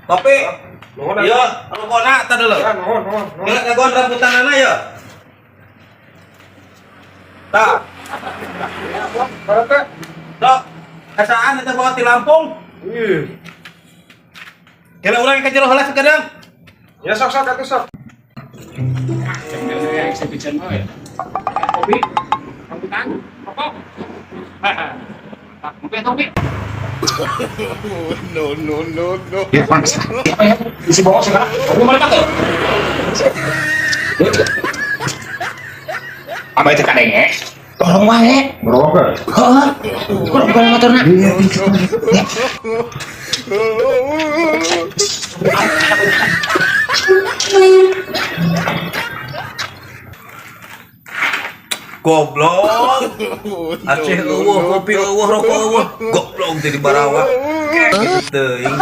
Kopi. Nuhun. Iya, rokona tah dulu. Ya, nuhun, nuhun, nuhun. Kira kagon rambutanana ya. Tah, Pak RT. Sok. Kasaan eta bawa ti Lampung. Ih. Kira urang ka jero heula sakedeung. Ya, sok, sok atuh, sok. Exhibition ya. Kopi, rambutan, rokok. Kopi, kopi. No, no, no, no. Ya, bangsa. Apa ya? Isi bawah sekarang. Kopi mana pakai? Apa itu kadenge? Tolong wae. Merokok kan? Heeh. Kurang bukan motorna. Goblok. Aceh eueuh, kopi eueuh, rokok eueuh. Goblok jadi barawa. Gitu teuing.